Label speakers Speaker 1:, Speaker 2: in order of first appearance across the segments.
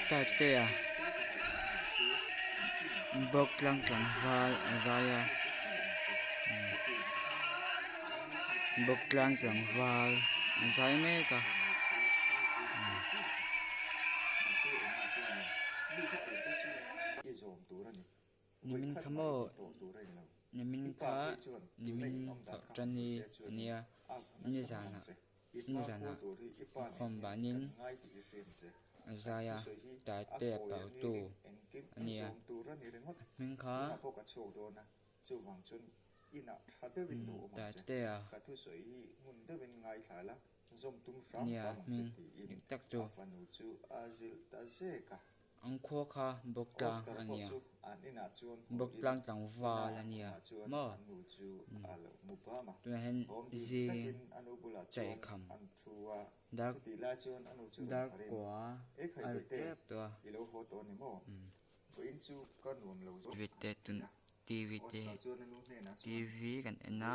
Speaker 1: Taitea Bawktlang tlangval a zai a Bawktlang tlangval a zai mek a. Nimin kha maw nimin kha nimin thawhṭani a nia nizanah nizanah inkhawm banin a zai a Taitea Pautu a nia a hming kha Taitea nia hming dik tak chu. An khua kha Bawktlang a nia, Bawktlang tlangval a nia maw? Tunah hian zing chaihkham dar dar kua a ri tep tawh a. TV te TV kan en a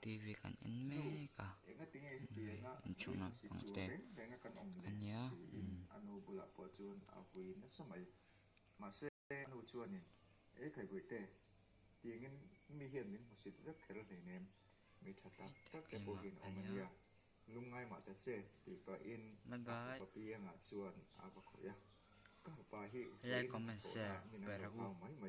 Speaker 1: TV kan en mek a inchhung lampang te a nia. Bye bye like comment share pe rawh u.